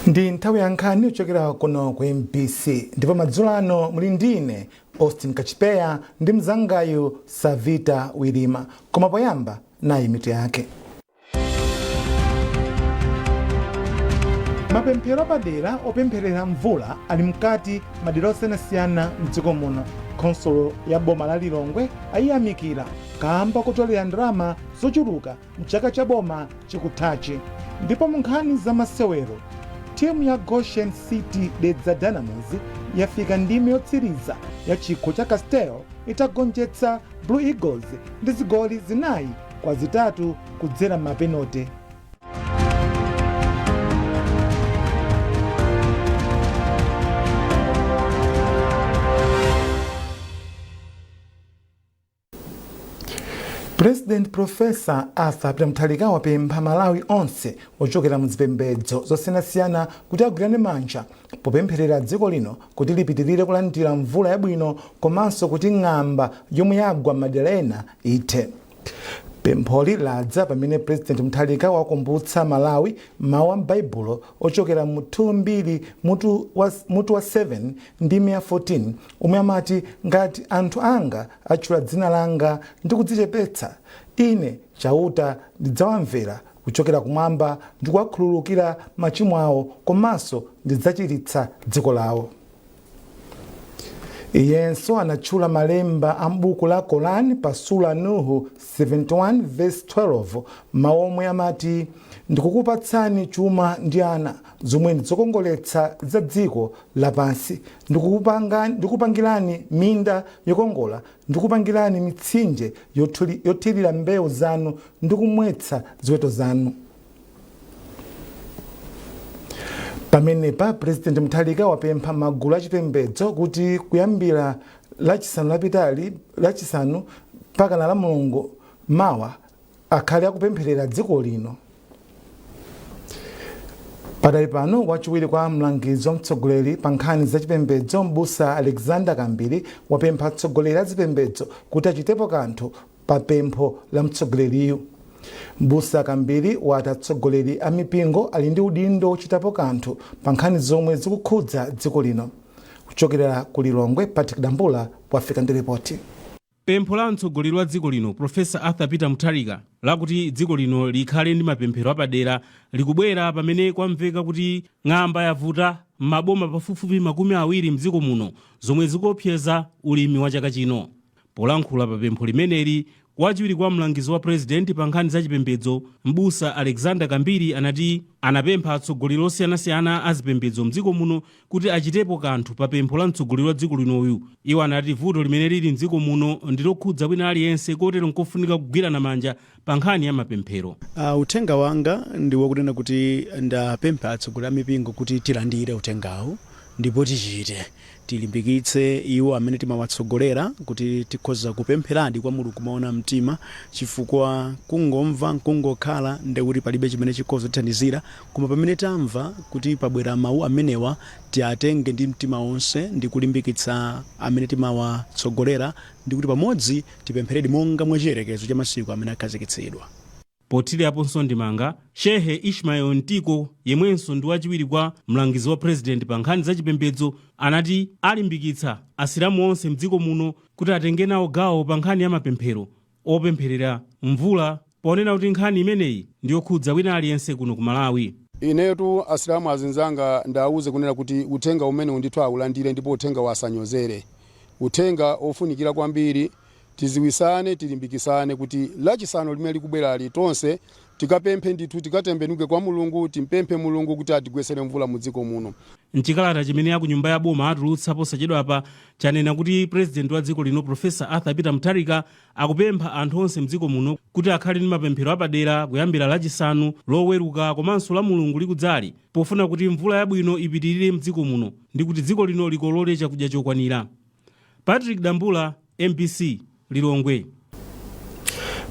Ndi nthawi ya nkhani kuchokera kuno ku MBC, ndipo madzulo ano muli ndine Austin Kachipeya ndi mzangayu Savita Wilima. Koma poyamba, nayi mitu yake. Mapemphero apadera opempherera mvula ali mkati madera osiyanasiyana mdziko muno. Khonsolo ya boma la Lilongwe ayiyamikira kamba kotolera ndalama zochuluka mchaka cha boma chikuthachi. Ndipo mu nkhani za masewero, timu ya Goshen City Dedza Dynamos yafika ndime yotsiriza ya chikho cha Castel itagonjetsa Blue Eagles ndi zigoli 4-3 kudzera mapenote. President Professor Arthur Peter Mutharika wapempha Malawi onse ochokera mu zipembedzo zosiyanasiyana kuti agwirane manja popempherera dziko lino kuti lipitirire kulandira mvula yabwino komanso kuti ng'amba yomwe yagwa madera ena ithe. Pempholi ladza pamene President Mutharika wakumbutsa Malawi mawu a m'Baibulo ochokera mu 2 Mbiri mutu wa 7 ndime ya 14, omwe amati, "Ngati anthu anga atchula dzina langa ndi kudzichepetsa, ine Chauta ndidzawamvera kuchokera kumwamba ndi kuwakhululukira machimo awo komanso ndidzachiritsa dziko lawo." Iyenso anatchula malemba a m'buku la Koran pa Sura Nuhu 71 verse 12, mawu omwe amati, "Ndikukupatsani chuma ndi ana, zomwe ndizokongoletsa za dziko lapansi, ndikupangirani minda yokongola, ndikupangirani mitsinje yothirira mbewu zanu ndi kumwetsa ziweto zanu." Pamenepa President Mutharika wapempha magulu achipembedzo kuti kuyambira Lachisanu lapitali, Lachisanu mpaka la Mulungu mawa, akhale akupempherera dziko lino. Padali pano, wachiwiri kwa mlangizi wa mtsogoleri pa nkhani za chipembedzo, Mbusa Alexander Kambiri, wapempha atsogoleri a zipembedzo kuti achitepo kanthu pa pempho la mtsogoleriyu. Mbusa Kambiri wati atsogoleri a mipingo ali ndi udindo wochitapo kanthu pa nkhani zomwe zikukhudza dziko lino. Kuchokera ku Lilongwe, Patrick Dambula wafika ndi ripoti. Pempho la mtsogoleri wa dziko lino, Professor Arthur Peter Mutharika, lakuti dziko lino likhale ndi mapemphero apadera likubwera pamene kwamveka kuti ng'amba yavuta m'maboma pafupifupi 20 mdziko muno, zomwe zikuopseza ulimi wa chaka chino. Polankhula pa pempho limeneli, wachiwiri kwa mlangizi wa purezidenti pa nkhani za chipembedzo, Mbusa Alexander Kambiri, anati anapempha atsogoleri osiyanasiyana a zipembedzo mdziko muno kuti achitepo kanthu pa pempho la mtsogoleri wa dziko linoyu. Iwo anati vuto limene lili mdziko muno ndi lokhudza wina aliyense, kotero nkofunika kugwirana manja pa nkhani ya mapemphero. Uthenga wanga ndi wakunena kuti ndapempha atsogoleri a mipingo kuti tilandire uthengawu ndipo tichite, tilimbikitse iwo amene timawatsogolera kuti tikhoza kupempheradi kwa Mulungu moona mtima, chifukwa kungomva nkungokhala ndekuti palibe chimene chikhoza kutithandizira. Koma pamene tamva kuti pabwera mawu amenewa, tiatenge ndi mtima wonse ndi kulimbikitsa amene timawatsogolera, ndi kuti pamodzi tipempheredi monga mwa chiyerekezo cha masiku amene akhazikitsidwa. Pothiraponso ndemanga, Shehe Ishmael Mtiko, yemwenso ndi wachiwiri kwa mlangizi wa purezidenti pa nkhani za chipembedzo, anati alimbikitsa Asilamu onse mdziko muno kuti atenge nawo gawo pa nkhani ya mapemphero opempherera mvula, ponena kuti nkhani imeneyi ndi yokhudza wina aliyense kuno ku Malawi. Inetu Asilamu azinzanga ndawuze kunena kuti uthenga umenewu ndithu awulandire, ndipo uthenga wasanyozere, uthenga ofunikira kwambiri. Tiziwisane, tilimbikisane kuti Lachisanu limene likubwerali tonse tikapemphe ndithu, tikatembenuke kwa Mulungu, timpemphe Mulungu kuti atigwesere mvula mu dziko muno. Mchikalata chimene aku nyumba ya boma atulutsa posachedwapa, chanena kuti purezidenti wa dziko lino, Professor Arthur Peter Mutharika, akupempha anthu onse mdziko muno kuti akhale ndi mapemphero apadera kuyambira Lachisanu, Loweruka komanso la Mulungu likudzali, pofuna kuti mvula yabwino ipitirire mdziko muno ndi kuti dziko lino likolole chakudya chokwanira. Patrick Dambula, MBC, Lilongwe.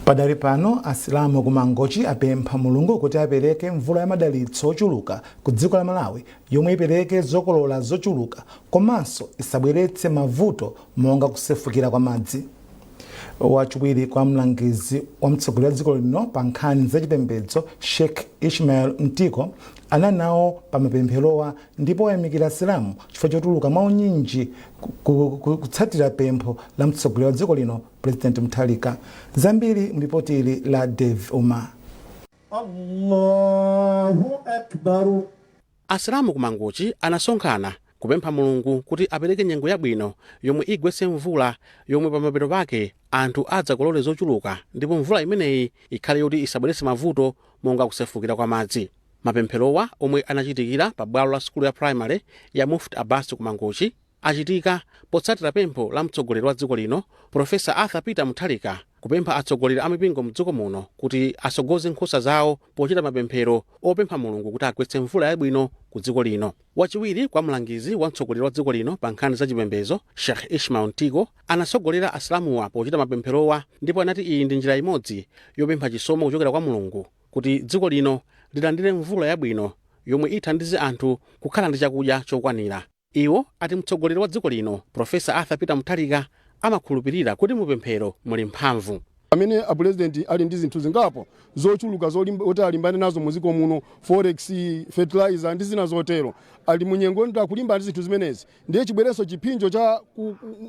Padali pano, Asilamu ku Mangochi apempha Mulungu kuti apereke mvula ya madalitso ochuluka ku dziko la Malawi, yomwe ipereke zokolola zochuluka komanso isabweretse mavuto monga kusefukira kwa madzi. Wachiwiri kwa mlangizi wa mtsogoleri wa dziko lino pa nkhani zachipembedzo, Sheikh Ishmael Mtiko, Anali nawo pa mapempherowa ndipo ayamikira Asilamu chifukwa chotuluka mwaunyinji kutsatira pempho la mtsogoleri wa dziko lino, President Mutharika. Zambiri mlipoti ili la Dave Umar. Allahu akbar. Asilamu ku Mangochi anasonkhana kupempha Mulungu kuti apereke nyengo yabwino yomwe igwetse mvula, yomwe pamapeto pake anthu adzakolole zochuluka, ndipo mvula imeneyi ikhale yoti isabweretse mavuto monga kusefukira kwa madzi. Mapempherowa, omwe anachitikira pa bwalo la sukulu ya primary ya Mufti Abbas ku Mangochi, achitika potsatira pempho la mtsogoleri wa dziko lino, Profesa Arthur Peter Mutharika, kupempha atsogoleri a mipingo mdziko muno kuti asogoze nkhosa zawo pochita mapemphero opempha Mulungu kuti agwetse mvula yabwino ku dziko lino. Wachiwiri kwa mlangizi wa mtsogoleri wa dziko lino pa nkhani zachipembedzo, Sheikh Ishmael Ntiko, anasogolera Asilamuwa pochita mapempherowa ndipo anati iyi ndi njira imodzi yopempha chisomo kuchokera kwa Mulungu kuti dziko lino lilandire mvula yabwino yomwe ithandize anthu kukhala ndi chakudya chokwanira. Iwo ati mtsogoleri wa dziko lino, Profesa Arthur Peter Mutharika, amakhulupirira kuti mupemphero muli mphamvu. Amene apurezidenti ali ndi zinthu zingapo zochuluka zoti alimbane nazo muziko muno, forex, fertilizer ndi zina zotero, ali munyengo ndi akulimbana ndi zinthu zimenezi, ndiye chibwerenso chipsinjo cha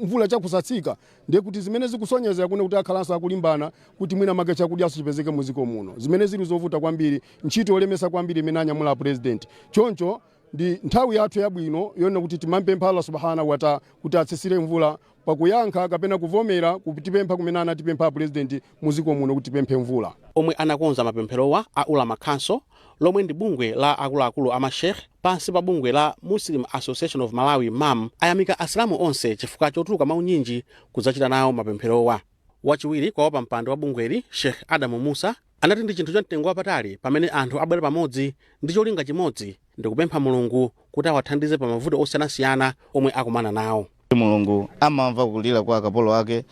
mvula chakusatsika, ndiye kuti zimene zikusonyeza kuno kuti akhalanso akulimbana kuti mwina make chakudyaso chipezeke muziko muno, zimene zili zovuta kwambiri, ntchito yolemesa kwambiri imene anyamula apurezidenti. Choncho ndi nthawi yathu yabwino yonena kuti timampempha Allah subhanahu wa taala kuti atsitsire mvula pakuyankha kapena kuvomera kutipempha kumene anatipempha apurezidenti muziko muno kuti tipemphe mvula. Omwe anakonza mapempherowa, a Ulama Council, lomwe ndi bungwe la akuluakulu a mashekh pansi pa bungwe la Muslim Association of Malawi, MAM, ayamika Asilamu onse chifukwa chotuluka maunyinji kudzachita nawo mapempherowa. Wachiwiri kwa wapampando wa bungweli, Sheikh Adamu Musa, anati ndi chinthu cha mtengo wapatali pamene anthu abwera pamodzi ndi cholinga chimodzi, ndi kupempha Mulungu kuti awathandize pa mavuto osiyanasiyana omwe akumana nawo. Mulungu amamva kulira kwa akapolo ake,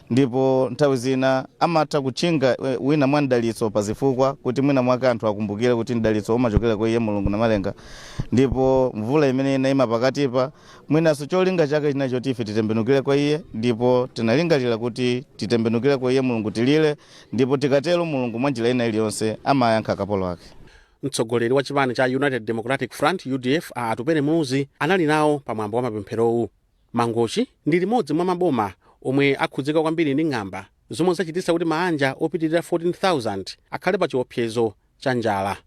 ndipo nthawi zina amatha kutchinga wina mwa mdalitso pa zifukwa kuti mwina mwake anthu akumbukire kuti mdalitso umachokera kwa iye Mulungu Namalenga. Ndipo mvula imene inayima pakatipa, mwinanso cholinga chake chinacho choti ife titembenukire kwa iye, ndipo tinalingalira kuti titembenukire kwa iye Mulungu, tilire, ndipo tikatero Mulungu mwa njira ina iliyonse amayankha akapolo ake. Mtsogoleri wa chipani cha United Democratic Front, UDF, a Atupele Muluzi, anali nawo pamwambo wa mapempherowu. Mangochi ndi limodzi mwa maboma omwe akhudzika kwambiri ndi ng'amba zomwe zachititsa kuti maanja opitirira 14,000 akhale pa chiopsezo cha njala.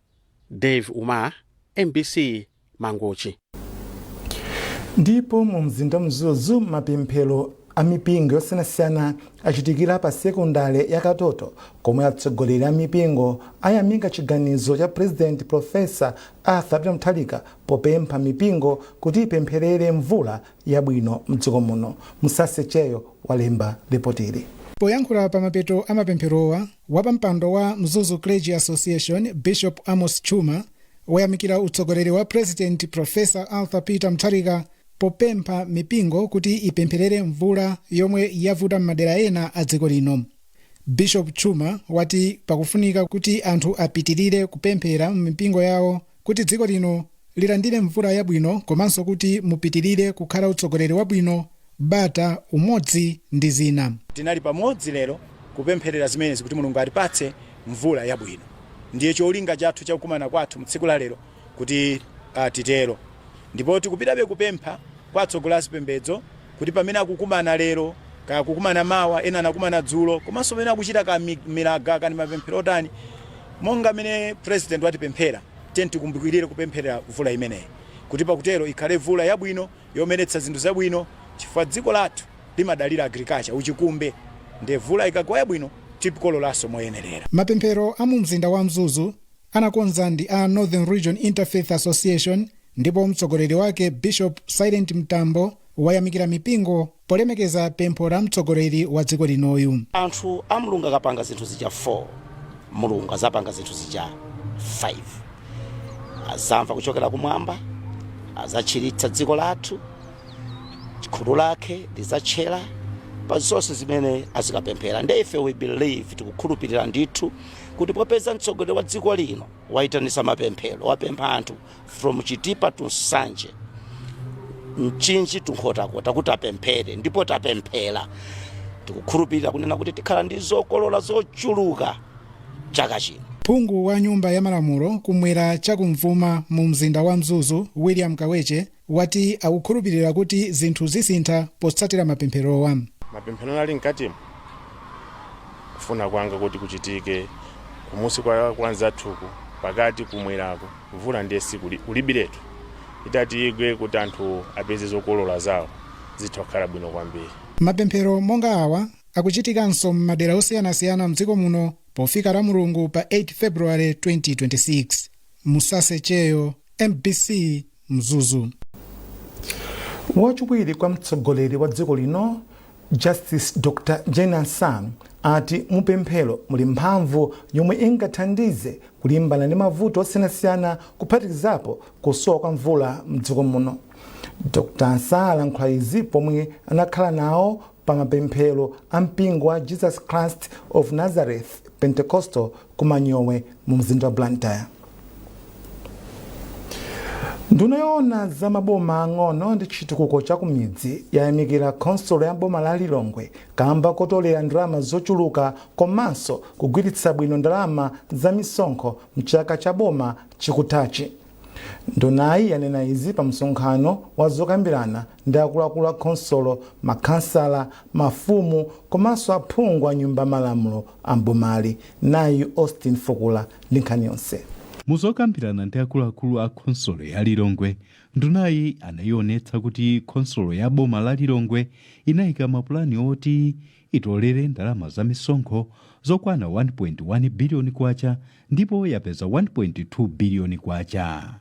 Dave Umar, MBC, Mangochi. Ndipo mu mzinda Mzuzu, mapemphero a mipingo yosiyanasiyana achitikira pa sekondale ya Katoto, komwe atsogoleri a mipingo ayamika chiganizo cha President Profesa Arthur Peter Mutharika popempha mipingo kuti ipempherere mvula yabwino mdziko muno. Musasecheyo walemba ripotili. Poyankhula pa mapeto a mapempherowa, wapampando wa Mzuzu Clergy Association, Bishop Amos Chuma, wayamikira utsogoleri wa President Professor Arthur Peter Mutharika popempha mipingo kuti ipempherere mvula yomwe yavuta m'madera ena a dziko lino. Bishop Chuma wati pakufunika kuti anthu apitirire kupemphera m'mipingo yawo kuti dziko lino lilandire mvula yabwino, komanso kuti mupitirire kukhala utsogoleri wabwino, bata, umodzi ndi zina. Tinali pamodzi lero kupempherera zimenezi kuti Mulungu atipatse mvula yabwino. Ndiye cholinga chathu chakukumana kwathu mtsiku la lero kuti titero, ndipo tikupitabe kupempha kwa atsogoleri a zipembedzo kuti pamene akukumana lero, kaya kukumana mawa, ena anakumana dzulo, komanso pamene akuchita ka milaga kani mapemphero otani, monga amene President watipemphera, tiye tikumbukirire kupempherera mvula imeneyi kuti pakutero ikhale mvula yabwino yomeretsa zinthu zabwino, chifukwa dziko lathu limadalira agriculture, uchikumbe. Ndiye mvula ikagwa yabwino, tikololanso moyenerera. Mapemphero a mu mzinda wa Mzuzu anakonza ndi a Northern Region Interfaith Association, ndipo mtsogoleri wake, Bishop Silent Mtambo, wayamikira mipingo polemekeza pempho la mtsogoleri wa dziko linoyu. Anthu a Mulungu akapanga zinthu zija 4, Mulungu azapanga zinthu zija 5. Azamva kuchokera kumwamba, azachiritsa dziko lathu, khutu lake lidzatchera pa zonse zimene azikapemphera. Nde ife we believe, tikukhulupirira ndithu kuti popeza mtsogoleri wa dziko lino wayitanisa mapemphero, wapempha anthu from Chitipa to Nsanje, Mchinji to Nkhotakota kuti apemphere, ndipo tapemphera, tikukhulupirira kunena kuti tikhala ndi zokolola zochuluka chaka chino. Phungu wa Nyumba ya Malamulo kumwera chakumvuma mu mzinda wa Mzuzu, William Kaweche, wati akukhulupirira kuti zinthu zisintha potsatira mapempherowa. Mapemphero ali mkatimo, kufuna kwanga kuti kuchitike kumusi kwa anzathuku pakati kumwerako, mvula ndiye kulibiretu, itati igwe kuti anthu apeze zokolola zawo, zitha kukhala bwino kwambiri. Mapemphero monga awa akuchitikanso m'madera osiyanasiyana mdziko muno pofika la Mulungu pa 8 February 2026. Musase Cheyo, MBC, Mzuzu. Wachiwiri kwa mtsogoleri wa dziko lino, Justice Dr Jane Ansah, ati mupemphero muli mphamvu yomwe ingathandize kulimbana ndi mavuto osiyanasiyana, kuphatikizapo kusowa kwa mvula mdziko muno. Dr Ansah alankhula izi pomwe anakhala nawo pa mapemphero a mpingo wa Jesus Christ of Nazareth Pentecostal kumanyowe mu mzinda wa Blantyre. Nduna yoona za maboma ang'ono ndi chitukuko cha kumidzi yayamikira khonsolo ya boma la Lilongwe kamba kotolera ndalama zochuluka komanso kugwiritsa bwino ndalama za misonkho mchaka cha boma chikuthachi. Ndunayi yanena izi pa msonkhano wa zokambirana ndi akuluakulu a khonsolo, makhansala, mafumu komanso aphungu a Nyumba Malamulo a mbomali. Nayi Austin Fukula ndi nkhani yonse. Muzokambirana ndi akuluakulu a khonsolo ya Lilongwe, ndunayi anayionetsa kuti khonsolo ya boma la Lilongwe inayika mapulani oti itolere ndalama za misonkho zokwana 1.1 biliyoni kwacha ndipo yapeza 1.2 biliyoni kwacha.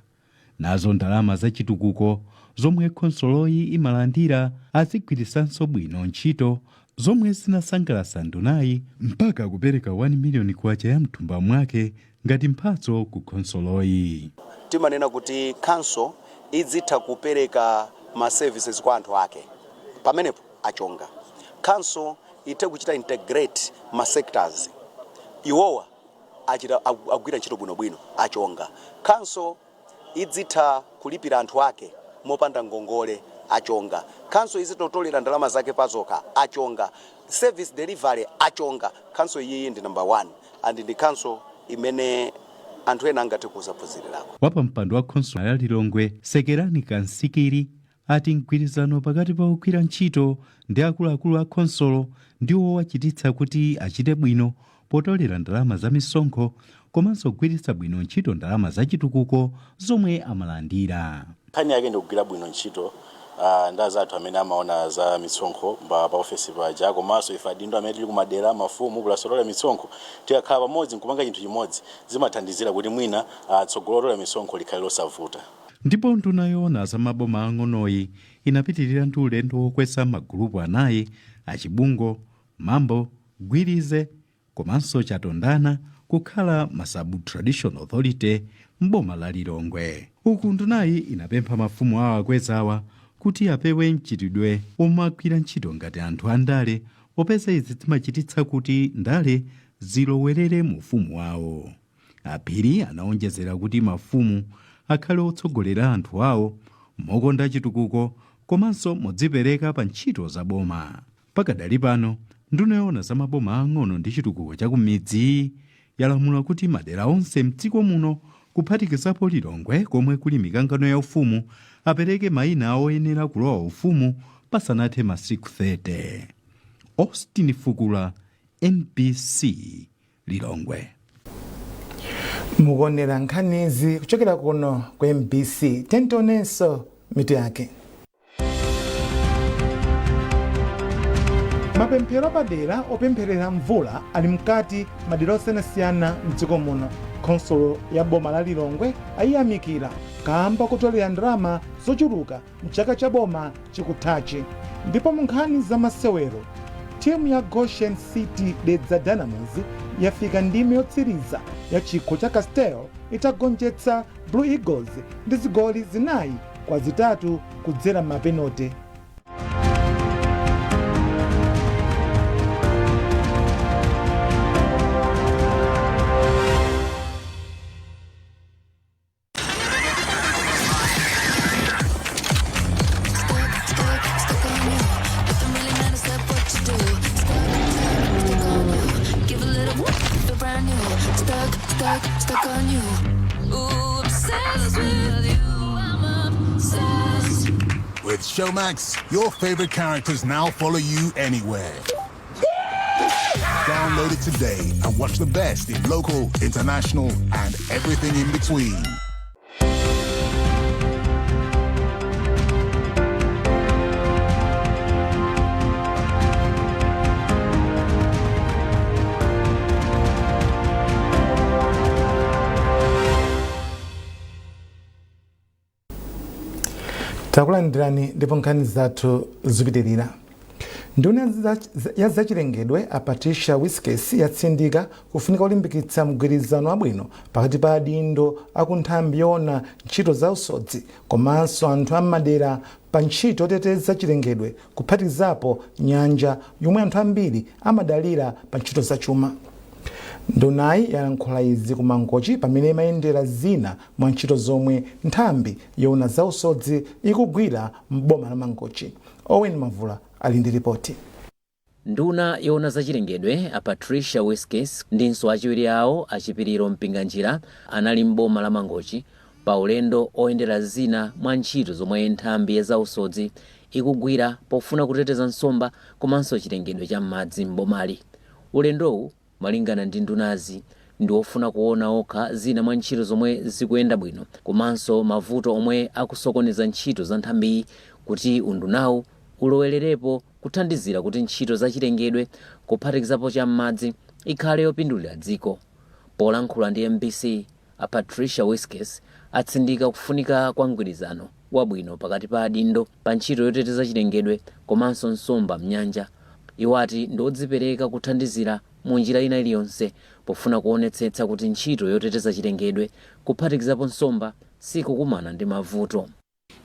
Nazo ndalama za chitukuko zomwe khonsoloyi imalandira azigwiritsanso bwino ntchito, zomwe zinasangalatsa ndunayi mpaka kupereka 1 miliyoni kwacha ya mthumba mwake ngati mphatso ku khonsoloyi. Timanena kuti council idzitha kupereka ma services kwa anthu ake, pamenepo achonga. Council ithe kuchita integrate ma sectors, iwowa achita agwira ntchito bwinobwino, achonga. Council idzitha kulipira anthu ake mopanda ngongole, achonga. Council izitotolera ndalama zake pazokha, achonga. Service delivery, achonga. Council iyiyi ndi number one and ndi council imene anthu ena angathe kuzaphunzirirako. Wapampando wa khonsolo ya Lilongwe, Sekerani Kansikiri, ati mgwirizano pakati pa ogwira ntchito ndi akuluakulu a khonsolo ndiwo wachititsa kuti achite bwino potolera ndalama za misonkho komanso kugwiritsa bwino ntchito ndalama za chitukuko zomwe amalandira. Nkhani yake ndikugwira bwino ntchito ndi azathu amene amaona za misonkho pa ofesi paja, komanso ife adindo amene tili kumadera, mafumu kulasolola misonkho, tikakhala pamodzi nkupanga chinthu chimodzi, zimathandizira kuti mwina tsogolo lotola misonkho likhale losavuta. Ndipo nduna yoona za maboma ang'onoyi inapitirira ndi ulendo wokweza magulupu anayi achibungo, Mambo, Gwirize komanso Chatondana kukhala ma sub traditional authority mboma la Lilongwe. Uku ndunayi inapempha mafumu awo akwezawa kuti apewe mchitidwe omagwira ntchito ngati anthu andale, popeza izi zimachititsa kuti ndale zilowerere mu ufumu wawo. Aphiri anaonjezera kuti mafumu akhale otsogolera anthu awo mokonda chitukuko komanso modzipereka pa ntchito za boma. Pakadali pano, nduna yoona za maboma ang'ono ndi chitukuko chakumidzi yalamula kuti madera onse mdziko muno, kuphatikizapo Lilongwe komwe kuli mikangano ya ufumu, apereke mayina oyenera kulowa ufumu pasanathe masiku 30. Austin Fukula, MBC, Lilongwe. Mukuonera nkhanizi kuchokera kuno ku MBC. Tentionenso mitu yake. Mapemphero apadera opempherera mvula ali mkati madera osiyanasiyana mdziko muno. Khonsolo ya boma la Lilongwe ayiyamikira kamba kotolera ndalama zochuluka mchaka cha boma chikuthachi. Ndipo mu nkhani za masewero, timu ya Goshen City Dedza Dynamos yafika ndime yotsiriza ya chikho cha Castel itagonjetsa Blue Eagles ndi zigoli 4-3 kudzera mapenote. Give a little, feel brand new. Stuck, stuck, With Showmax, your favorite characters now follow you anywhere. Download it today and watch the best in local, international, and everything in between. Takulandirani ndipo nkhani zathu zipitirira. Nduna ya zachilengedwe a Patricia Wiskes yatsindika kufunika kulimbikitsa mgwirizano wabwino pakati pa adindo akunthambi yoona ntchito za usodzi komanso anthu am'madera pa ntchito yoteteza chilengedwe, kuphatikizapo nyanja yomwe anthu ambiri amadalira pa ntchito zachuma. Ndunayi yalankhula izi ku Mangochi pamene imayendera zina mwa ntchito zomwe nthambi yoona za usodzi ikugwira m'boma la Mangochi. Owen Mavula ali ndi ripoti. Nduna yoona zachilengedwe a Patricia Wiskes ndinso achiwiri awo Achipiriro Mpinganjira anali m'boma la Mangochi pa ulendo oyendera zina mwa ntchito zomwe nthambi ya zausodzi ikugwira pofuna kuteteza nsomba komanso chilengedwe cha m'madzi m'bomali. Ulendowu, malingana ndi ndunazi, ndi wofuna kuona okha zina mwa ntchito zomwe zikuyenda bwino komanso mavuto omwe akusokoneza ntchito za nthambiyi, kuti undunawu ulowererepo kuthandizira kuti ntchito zachilengedwe, kuphatikizapo cha m'madzi, ikhale yopindulira dziko. Polankhula ndi MBC, a Patricia Wiskes atsindika kufunika kwa mgwirizano wabwino pakati pa adindo pa ntchito yoteteza chilengedwe komanso nsomba mnyanja. Iwo ati ndi odzipereka kuthandizira mu njira ina iliyonse pofuna kuonetsetsa kuti ntchito yoteteza chilengedwe, kuphatikizapo nsomba, sikukumana ndi mavuto.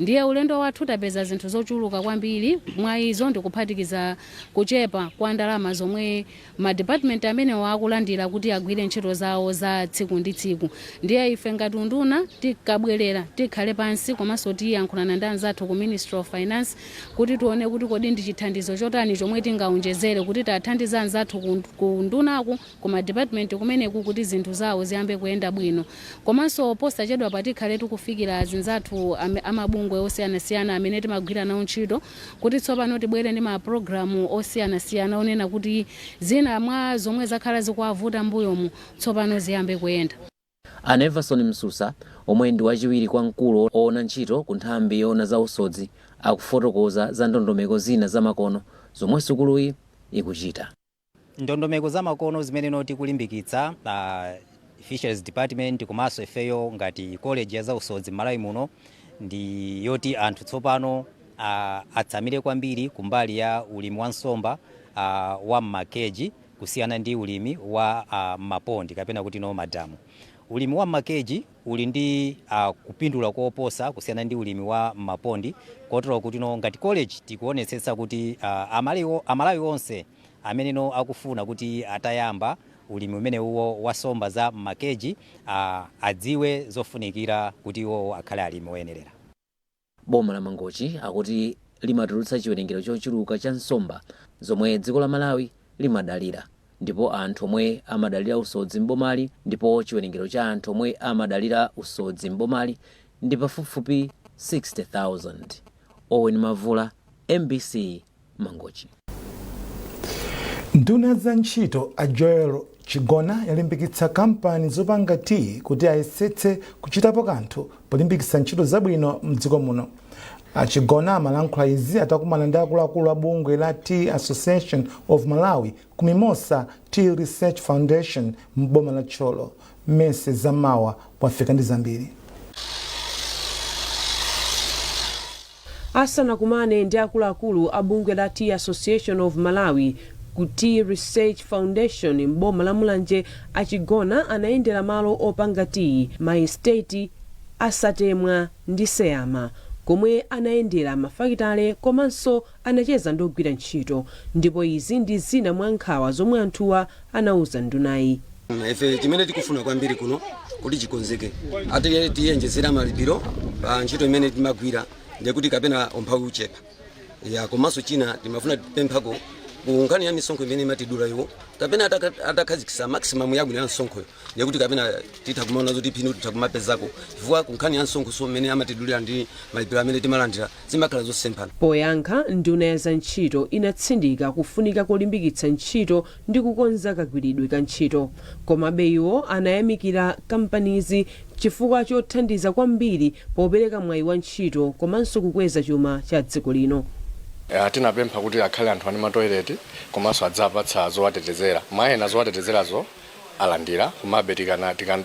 Ndiye ulendo wathu tapeza zinthu zochuluka kwambiri. Mwa izo ndikuphatikiza kuchepa kwa ndalama zomwe madepartment amenewa akulandira kuti agwire ntchito zawo za tsiku ndi tsiku. Ndiye ife ngati unduna tikabwerera tikhale pansi komanso tiyankhulana ndi anzathu ku Ministry of Finance kuti tione kuti kodi ndi chithandizo chotani chomwe tingaonjezere kuti tathandize anzathu ku ndunaku, ku madepartment kumeneku, kuti zinthu zawo ziyambe kuyenda bwino. Komanso posachedwa patikhale tikufikira azinzathu amabungwe osiyanasiyana amene timagwira nawo ntchito kuti tsopano tibwere ndi mapulogalamu osiyanasiyana onena kuti zina mwa zomwe zakhala zikuwavuta mbuyomu tsopano ziyambe kuyenda. A Neverson Msusa, omwe ndi wachiwiri kwa mkulu oona ntchito ku nthambi yoona za usodzi, akufotokoza za ndondomeko zina zamakono zomwe sukuluyi ikuchita. Ndondomeko zamakono zimene tikulimbikitsa Fisheries Department komanso ifeyo ngati college ya zausodzi m'Malawi muno ndi yoti anthu tsopano atsamire kwambiri kumbali ya ulimi wa nsomba wa mmakeji kusiyana ndi ulimi wa mapondi kapena kuti no madamu. Ulimi wa mmakeji uli ndi kupindula koposa kusiyana ndi ulimi wa mapondi, kotero kuti no ngati college tikuonetsetsa kuti Amalawi onse amene no akufuna kuti atayamba ulimi umene uwo wa nsomba za mmakeji adziwe zofunikira kuti iwowo akhale alimi oyenerera. Boma la Mangochi akuti limatulutsa chiwerengero chochuluka cha nsomba zomwe dziko la Malawi limadalira, ndipo anthu omwe amadalira usodzi mbomali, ndipo chiwerengero cha anthu omwe amadalira usodzi mbomali ndi pafupifupi 60,000. Owen Mavula, MBC, Mangochi. Nduna za ntchito a Joel Chigona yalimbikitsa kampani zopanga tiyi kuti ayesetse kuchitapo kanthu polimbikitsa ntchito zabwino mdziko muno. Achigona amalankhula izi atakumana ndi akuluakulu a bungwe la Tea Association of Malawi ku Mimosa Tea Research Foundation m'boma la Thyolo. Mese Zamawa wafika ndi zambiri. Asanakumane ndi akuluakulu a bungwe la Tea Association of Malawi ku Tea Research Foundation m'boma la Mulanje, Achigona anayendera malo opanga tiyi maestate a Satemwa ndi Seyama, komwe anayendera mafakitale komanso anacheza ndi ogwira ntchito, ndipo izi ndi zina mwa nkhawa zomwe anthuwa anauza ndunayi. Ife chimene tikufuna kwambiri kuno kuti chikonzeke, ati tiyenjezera malipiro pa ntchito imene timagwira, ndekuti kapena umphawi uchepa ya. Komanso china timafuna tipemphako Ku nkhani ya misonkho imene imatidula iwo, kapena atakhazikitsa maximum yabwino ya msonkhoyo, yakuti kapena titha kumaona zoti phindu titha kumapezako, chifukwa ku nkhani ya msonkho so mmene amatidulira ndi malipiro amene timalandira zimakhala zosemphana. Poyankha, nduna ya za ntchito inatsindika kufunika kolimbikitsa ntchito ndi kukonza kagwiridwe ka ntchito. Komabe iwo anayamikira kampanizi chifukwa chothandiza kwambiri popereka mwayi wa ntchito komanso kukweza chuma cha dziko lino. Tinapempha kuti akhale anthu ani matoilet komanso adzapatsa zowatetezera. Mwayena zowatetezerazo alandira, komabe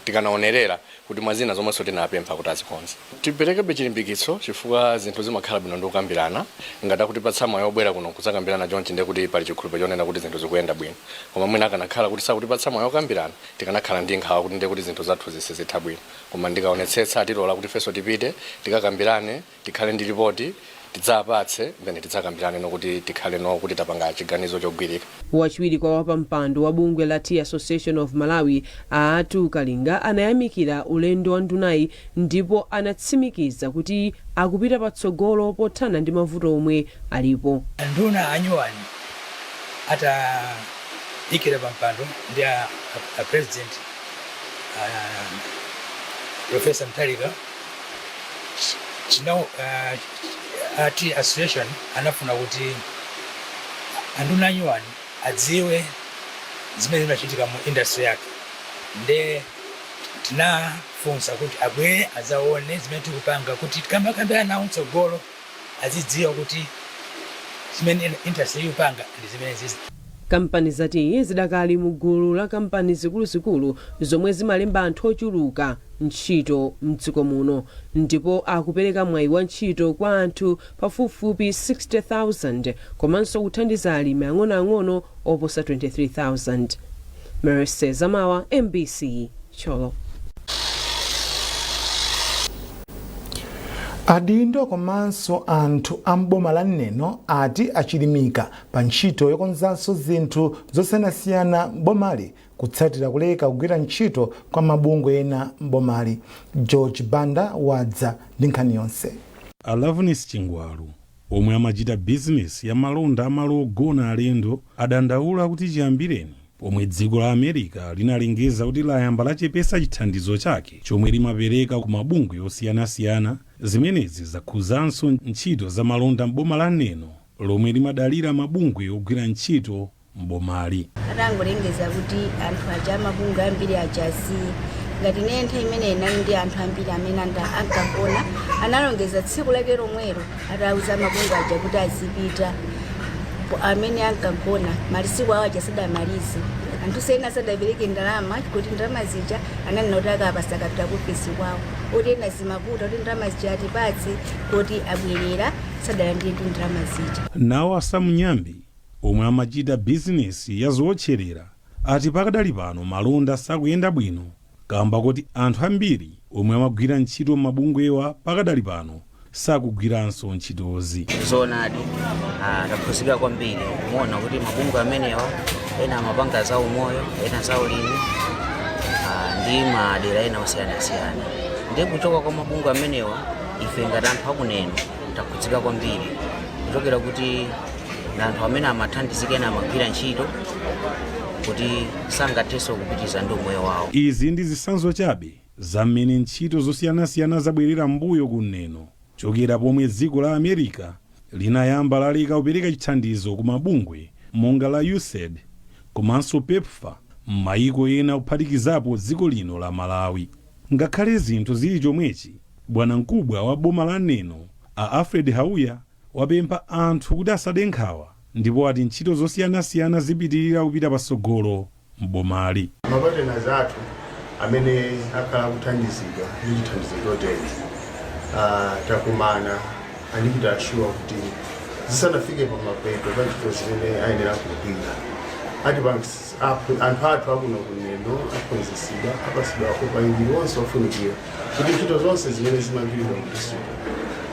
tikanaonerera kuti mwazina zomwenso tinapempha kuti azikonze. Tiperekebe chilimbikitso chifukwa zinthu zimakhala bwino ndi kukambirana. Ngati akutipatsa mwayi obwera kuno kudzakambirana chonchi, ndiye kuti pali chikhulupiriro chonena kuti zinthu zikuyenda bwino. Koma mwina akanakhala kuti sakutipatsa mwayi okambirana, tikanakhala ndi nkhawa kuti ndiye kuti zinthu zathu zisizitha bwino. Koma ndikaonetsetsa, atilola kuti ifenso tipite tikakambirane, tikhale ndi ripoti tidzapatse, then tidzakambirane nokuti tikhale nokuti tapanga chiganizo chogwirika. Wachiwiri kwa wapampando wa bungwe la Tea Association of Malawi, Aatu Kalinga, anayamikira ulendo wa ndunayi ndipo anatsimikiza kuti akupita patsogolo pothana ndi mavuto omwe alipo. Nduna anyuwani atayikira pampando ndi a president, Professor Mutharika, china a tea association anafuna kuti anduna anyuwani adziwe zimene zimachitika mu industry yake, nde tinafunsa kuti abwere adzaone zimene tikupanga kuti tikamakambirana nawo mtsogolo azidziwa kuti zimene industry ikupanga ndi zimene zizi. Kampani za tiyi zidakali mu gulu la kampani zikuluzikulu zomwe zimalemba anthu ochuluka ntchito mdziko muno, ndipo akupereka mwayi wa ntchito kwa anthu pafupifupi 60,000 komanso kuthandiza alimi ang'onoang'ono oposa 23,000. Mercy Zamawa, MBC, Thyolo. Adindo komanso anthu a m'boma la Neno ati achilimika pa ntchito yokonzanso zinthu zosiyanasiyana m'bomali kutsatira kuleka kugwira ntchito kwa mabungwe ena m'bomali. George Banda wadza ndi nkhani yonse. A Loveness Chingwalu, omwe amachita bizinesi ya malonda a malo ogona alendo, adandaula kuti chiyambireni pomwe dziko la America linalengeza kuti layamba lachepesa chithandizo chake chomwe limapereka ku mabungwe osiyanasiyana, zimenezi zakhuzanso ntchito za malonda m'boma la Neno lomwe limadalira mabungwe ogwira ntchito m'bomali. Atangolengeza kuti anthu aja amabungwe ambiri aja asiye, ngati ine nthawi imeneyi inali ndi anthu ambiri amene ankagona, analongeza tsiku lake lomwelo atauza mabungwe aja kuti azipita. Amene ankagona malisiku awo aja sadamalize, anthu ena sadapereke ndalama kuti ndalama zija ananena kuti akapasa akapita ku ofesi kwawo, oti ena zimavuta kuti ndalama zija atipatse kuti abwerera sadalandire ndi ndalama zija. Nawo a Sam Nyambi, omwe amachita bizinesi ya zowotcherera, ati pakadali pano malonda sakuyenda bwino kamba kuti anthu ambiri omwe amagwira ntchito m'mabungwewa pakadali pano sakugwiranso ntchitozi. Zoonadi, takhuzidwa kwambiri kumuona kuti mabungwe amenewa ena amapanga za umoyo, ena za ulimi, ndi madera ena osiyanasiyana. Ndiye kuchoka kwa mabungwe amenewa, ife ngati anthu akuneno takhudzika kwambiri kuchokera kuti na anthu amene amathandizika, ena amagwira ntchito kuti sangathenso kupitiriza ndi umoyo wawo. Izi ndi zitsanzo chabe za mmene ntchito zosiyanasiyana zabwerera m'mbuyo kuneno chokera pomwe dziko la America linayamba laleka kupereka chithandizo ku mabungwe monga la USAID komanso PEPFAR m'mayiko ena kuphatikizapo dziko lino la Malawi. Ngakhale zinthu zili chomwechi, bwanamkubwa wa boma la Neno a Alfred Hauya wapempha anthu kuti asade nkhawa ndipo ati ntchito zosiyanasiyana zipitirira kupita patsogolo m'bomali. Mapartners athu amene akhala akuthandizidwa ndi chithandizo chotere, takumana, andichita assure kuti zisanafike pamapeto pa ntchito zimene ayenera kugwira, ati anthu athu akuno kuneno aphunzitsidwa, apasidwa upangiri wonse ofunikira kuti ntchito zonse zimene zimagwiridwa mu district,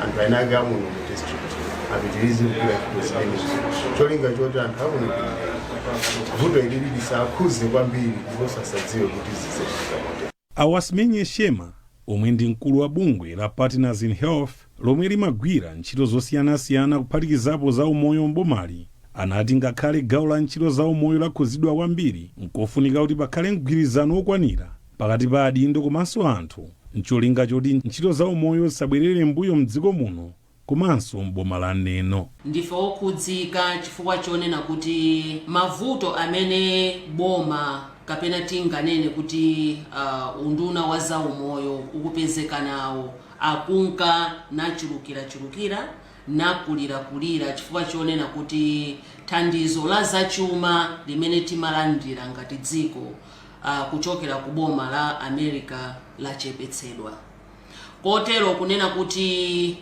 anthu ena ake amuno mu district apitirize kugwira ntchito zimenezo, cholinga choti anthu akuno vuto ilili lisakhuze kwambiri ndiponso asadziwe kuti zizachitika motere. Awasimenye Shema, omwe ndi mkulu wa bungwe la Partners in Health lomwe limagwira ntchito zosiyanasiyana kuphatikizapo za umoyo m'bomali, Anati ngakhale gawo la ntchito za umoyo lakhuzidwa kwambiri, nkofunika kuti pakhale mgwirizano wokwanira pakati pa adindo komanso anthu ncholinga choti ntchito za umoyo zisabwerere mbuyo mdziko muno komanso m'boma la Neno. Ndife okhudzika chifukwa chonena kuti mavuto amene boma kapena tinganene kuti unduna wa zaumoyo ukupezeka nawo akunka nachulukirachulukira nakulirakulira chifukwa chonena kuti thandizo la zachuma limene timalandira ngati dziko kuchokera ku boma la America lachepetsedwa, kotero kunena kuti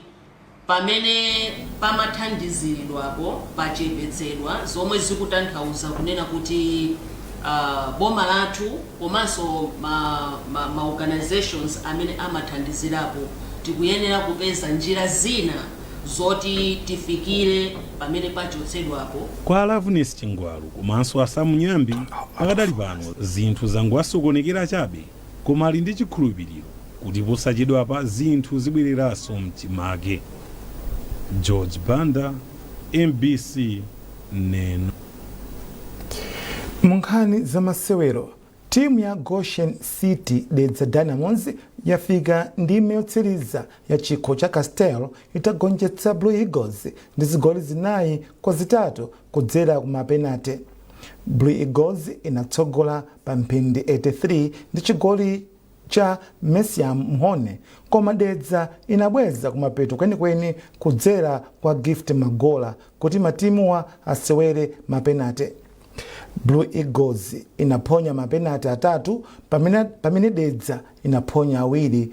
pamene pamathandiziridwapo pachepetsedwa, zomwe zikutanthauza kunena kuti boma lathu komanso ma organizations amene amathandizirapo tikuyenera kupeza njira zina zoti tifikire pamene pachotsedwapo. Kwa Loveness Chingwalu komanso Asamu Nyambi, pakadali pano zinthu zangowasokonekera chabe, koma ali ndi chikhulupiriro kuti posachedwapa zinthu zibwereranso mchimake. George Banda, MBC, Neno. Mu nkhani za masewero, timu ya Goshen City Dedza Dynamos yafika ndime yotsiriza ya chikho cha Castel itagonjetsa Blue Eagles ndi zigoli 4-3 kudzera ku mapenate. Blue Eagles inatsogola pa mphindi 83 ndi chigoli cha Mesiam Mhone, koma Dedza inabweza kumapeto kwenikweni kudzera kwa Gift Magola kuti matimuwa asewere mapenate. Blue Eagles inaphonya mapenate atatu pamene Dedza inaphonya awiri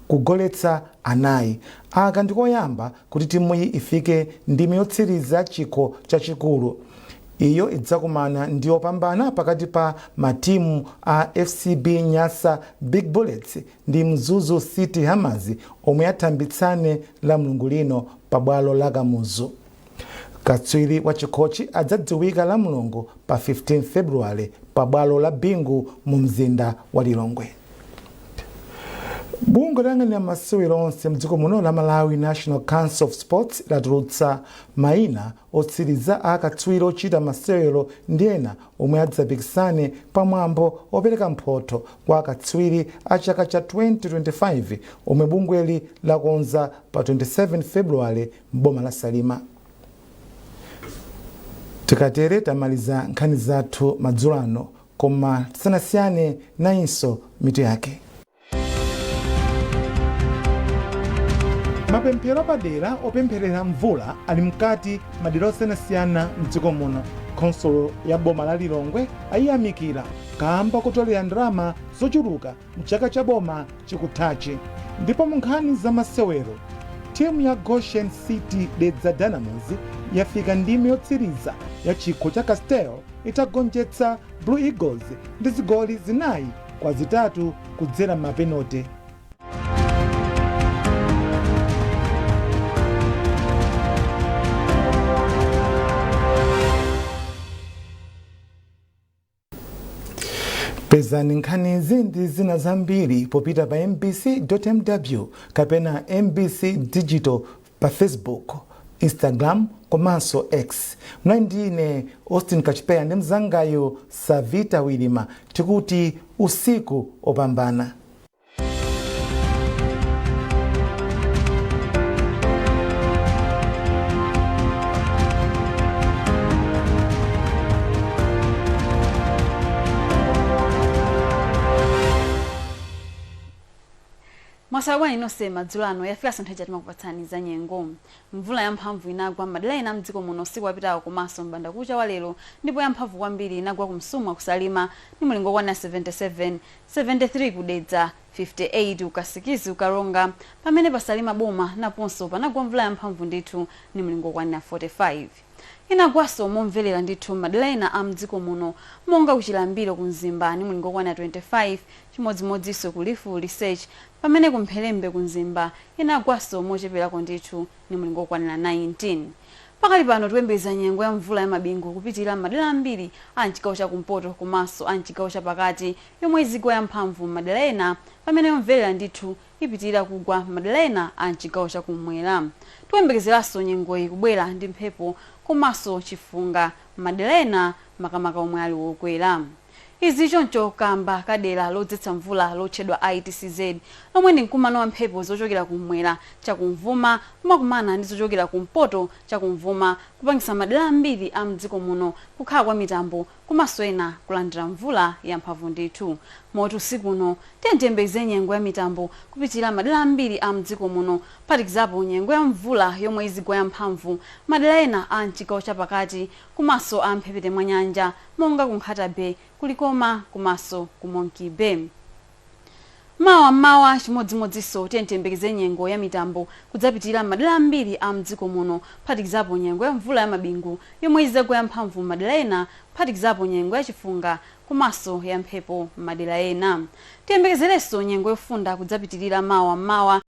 kugoletsa anayi. Aka ndikoyamba kuti timuyi ifike ndime yotsiriza chikho chachikulu. Iyo idzakumana ndi opambana pakati pa matimu a FCB Nyasa Big Bullets ndi Mzuzu City Hammers omwe athambitsane la Mulungu lino pabwalo la Kamuzu. Katswiri wa chikhochi adzadziwika la Mulungu pa 15 February pabwalo la Bingu mu mzinda wa Lilongwe. Bungwe loyang'anira masewero onse mdziko muno la Malawi National Council of Sports latulutsa mayina otsiriza a akatswiri ochita masewero ndi ena omwe adzapikisane pamwambo opereka mphotho kwa akatswiri a chaka cha 2025 omwe bungweli lakonza pa 27 February m'boma la Salima. Tikatere tamaliza nkhani zathu madzulo ano, koma tisanasiyane nayinso mitu yake. Mapemphero apadera opempherera mvula ali mkati madera osiyanasiyana mdziko muno. Khonsolo ya boma la Lilongwe ayiyamikira kamba kotolera ndalama zochuluka mchaka cha boma chikuthachi. Ndipo mu nkhani za masewero, timu ya Goshen City Dedza Dynamos yafika ndime yotsiriza ya chikho cha Castel itagonjetsa Blue Eagles ndi zigoli 4-3 kudzera mapenote. Pezani nkhanizi ndi zina zambiri popita pa mbc.mw kapena MBC Digital pa Facebook, Instagram komanso X. Mnali ndi ine Austin Kachipeya ndi mzangayo Savita Wilima, tikuti usiku opambana. Mwaswera bwanji nonse madzulo ano? Yafikanso nthawi ija timakupatsani za nyengo. Mvula yamphamvu inagwa m'madera ena mdziko muno usiku wapitawo komanso m'bandakucha wa lero, ndipo yamphamvu kwambiri inagwa ku Msumwa ku Salima ndi mulingo okwana 77, 73 ku Dedza, 58 ku Kasikizi ku Karonga, pamene pa Salima boma naponso panagwa mvula yamphamvu ndithu ndi mlingo okwanira 45. Inagwanso momvelera ndithu m'madera ena a mdziko muno monga ku Chilambiro ku Mzimba ndi mlingo okwanira 25, chimodzimodzinso ku Lifu Research, pamene ku Mphelembe ku Mzimba inagwanso mocheperako ndithu ndi mlingo okwanira 19. Pakali pano tikuyembekeza nyengo ya mvula ya mabingu kupitilira m'madera ambiri a mchigawo cha kumpoto komanso a mchigawo cha pakati yomwe izigwa yamphamvu m'madera ena pamene yomvelera ndithu ipitirira kugwa m'madera ena a mchigawo chakumwera. Tikuyembekezeranso nyengoyi kubwera ndi mphepo komanso chifunga m'madera ena, makamaka omwe ali wokwera. Izi choncho kamba ka dera lodzetsa mvula lotchedwa ITCZ, lomwe ndi mkumano wa mphepo zochokera kumwera chakumvuma kumakumana ndi zochokera kumpoto chakumvuma, kupangisa madera ambiri a mdziko muno kukhala kwa mitambo komanso ena kulandira mvula yamphamvu ndithu. Moti usiku uno tiyembekeze nyengo ya mitambo kupitirira madera ambiri a mdziko muno, kuphatikizapo nyengo ya mvula yomwe izigwa yamphamvu madera ena a mchigawo chapakati komanso a mphepete mwa nyanja monga ku Nkhata Bay, ku Likoma komanso ku Monkey Bay. Mawa mmawa chimodzimodzinso tiyembekeze nyengo ya mitambo kudzapitirira madera ambiri a mdziko muno, kuphatikizapo nyengo ya mvula ya mabingu yomwe izagwa yamphamvu madera ena, kuphatikizapo nyengo ya chifunga komanso ya mphepo madera ena. Tiyembekezerenso nyengo yofunda kudzapitirira mawa mmawa.